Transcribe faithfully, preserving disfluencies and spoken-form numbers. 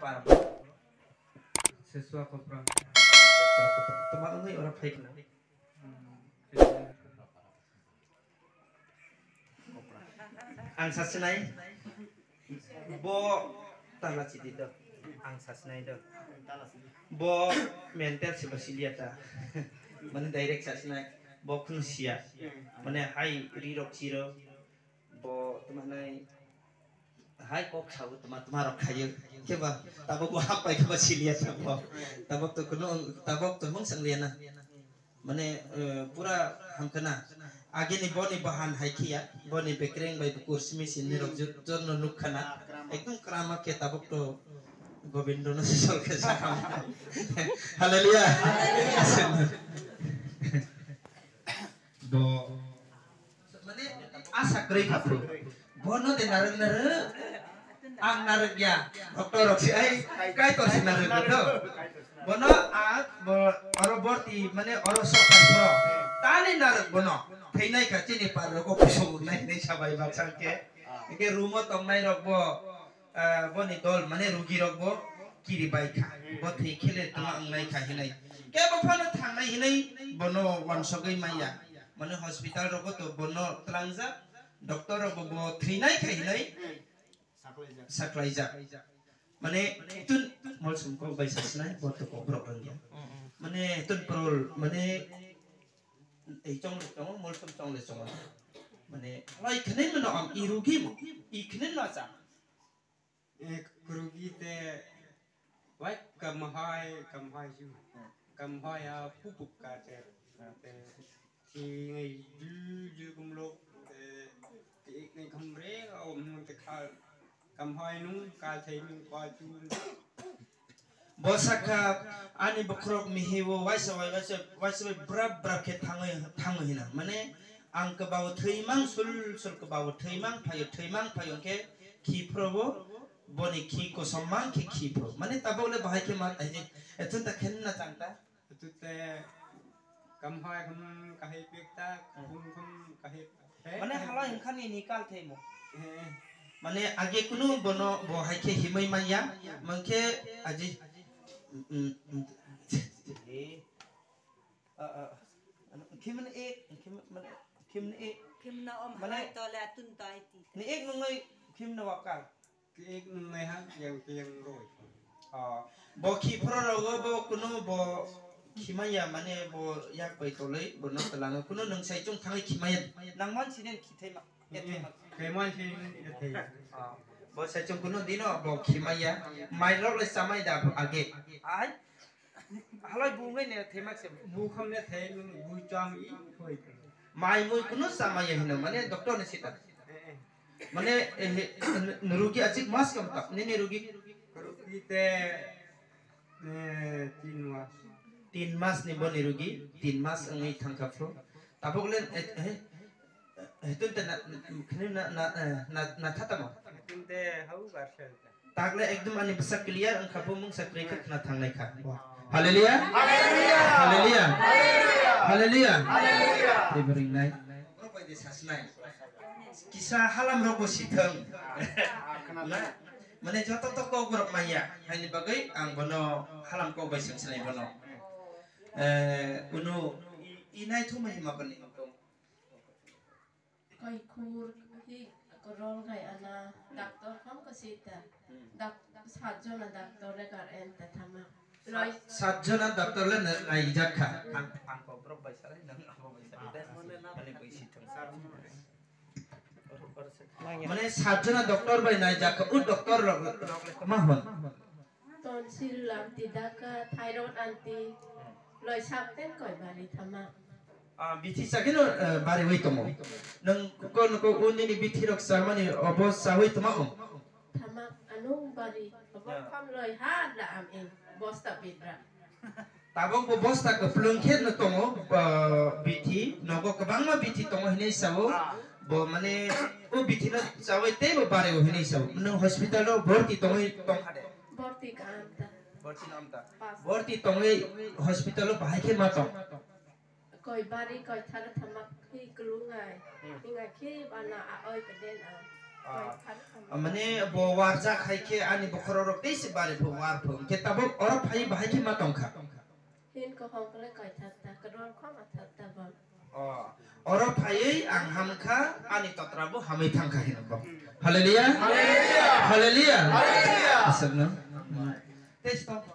Parbo. Seswa Kopra. Seswa Kopra. Toma wngwi oro phai khna. Hmm. Ang sasinai. Bo tala chidi do. Ang sasinai do. Bo mental se basiliya ta. Mane direct sasinai. Bo khun siya. Mane hai ri rok chiro. Bo tuma nai hai kok sabu tuma tuma rok khayo. Keba tabok bo hapai keba siliya tabok. Tabok to kuno tabok to mung sang liya na. Mane, eh, pura hamkha na. Agini boni bahan hai khiya, boni bekreng bai bukur simi sini rok jor-, jorno nukha na. Ekdom krama khe tabuk to Gobindo no sisol khe sakha. Hallelujah. Bo Mane asa kwrwi kha phuru. Bono de narwk narwk. Ang narwk ya. Doctor rok si ai Kaitor si narwk do. Bono a bo oro borti mane oro sok khai phuru. Tani narwk bono. Theinai kha chini par rok office o nai nai sabai bak sang khe. Hingke room o tongnai rok bo. Ah, boni dol mane rugi rok bo kiri bai kha. Bo thwi khele tuma wngnai kha hinai. Kebo phano thangnai hinai bono wansogwi manya. Mane hospital rogo to bono tlangjak, doctor rogo bo thwinai kha hinai saklaijak. Mane tun molsum kok bai sasnai bo to kok borok rwngya. Mane tun parol mane ei chongle chongo molsum chongle chongo. Mane lai khne mano am i rugi mo i khne ma cha. Ek rugi te wai kamhai kamhai ju. Kamhai a pupuk ka te. Te ti ngai ju ju kumlo te ti ek ngai kamre om te khal kamhai nung ka thai nung ka ju. Bo sakha ani bokhorok mihibo waisa wai waisa waisa bai brap brap khe thangwi thangwi hina. Mane ang kwbao thwimang sul sul kwbao thwimang phaio thwimang phaio khe khi phrobo boni khi kosom mang khe khi phro. Mane tabok le bahai khe ma thai je ethun ta khen na chang ta. Ethun te kam hoi khum kahai pek ta khum khum kahai. Mane halai wngkha nini kal thai mo. Mane age kunu bono bo hai khe himwi manya, mangkhe aji, mm, mm, mm. Eh, ah, ah. Khimne ek, khim-, mane, khimne ek. Khimna om mane, hai tole atun tai ti. Ni ek nungai khimna wakar. Ki ek nungai ha yang yang roi. Ah, bo khi phoro rogo bo kunu bo khimaya mane bo yak bai toloi bo no talango kunu nung sai chung thangai khimaya. Nang man sinen khithai ma. Kaiman si ethei. Ah, bo sai chung kunu dino bo khimaya. Mai rok le chamai da age. Ai. Halai bu ngai ne thai mak se. Bu kham ne thai nung bu cham i khoi. Mai mui kunu chamai hino mane doctor ni sita. Eh, eh. Mane, eh, eh, n-, n-, rugi achik mas kam tak, nini rugi? Rugi te, eh, tin mas. Tin mas ni boni rugi, tin mas wngwi thangkha phro. Tabok le, eh, eh, eh, hetun te na, khini na, na, eh, na, na thata mo? Hetun te hau gar sel te. Takle ekdum ani bwsa clear wngkha, bo mungsa kwrwi khe khna thangnai kha. Hallelujah. Hallelujah. Hallelujah. Hallelujah. Hallelujah. Tei bo ringnai. Borok bai de sasnai. Kisa halam rok bo sithwng. Na? Mane joto to kok borok manya. Haini bagwi ang bono halam kok bai swng sinai bono. Eh, unu i, i nai thuma hima bani. Koi khur hi rol gai ana doctor kham kasi ta. Dak-, sat jona doctor le kar en ta thama. Loi. Sat jona doctor le na-, naijak kha. Ang, ang kok borok bai salai, nang abo bai salai. Ani bai si thang. Mane sat jona doctor bai naijak kha. U doctor rok, rok le ma hon. Tonsil anti daka, thyroid anti, loi sapten koi bari thama. Ah, bithi sakino, eh, bari wi tomo. Nang ko nang ko unini bithi rok samani obo sawi toma o. Thama anu bari, obo kham loi ha la am in, bosta bidra. Tabok bo bosta kwplwng khe no tongo, ah, bithi, nogo kwbangma bithi tongo hinwi sao. Bo mane o bithi no sawi tei bo bari o hinwi sao. Nang hospital o borti tongwi tongkha de. Borti ka amta. Borti no amta. Pas. Borti tongwi hospital o bahai khe ma tong. Koi bari koi thara thama khi kulungai. Hmm. Hinga khi bana a oi ka den a. Ah, mane bo warjak hai khe ani bokhorok rok tei se bari phu war phu. Hwnkhe tabuk oro phai bahai khe ma tongkha. Hin kaham kale kaithak ta, kador khama thak ta ba. Oh, oro phaiwi ang hamkha, ani totra bo hamwi thangkha hino bo. Hallelujah. Hallelujah. Hallelujah. Hallelujah. Aswkno. Tei se tong.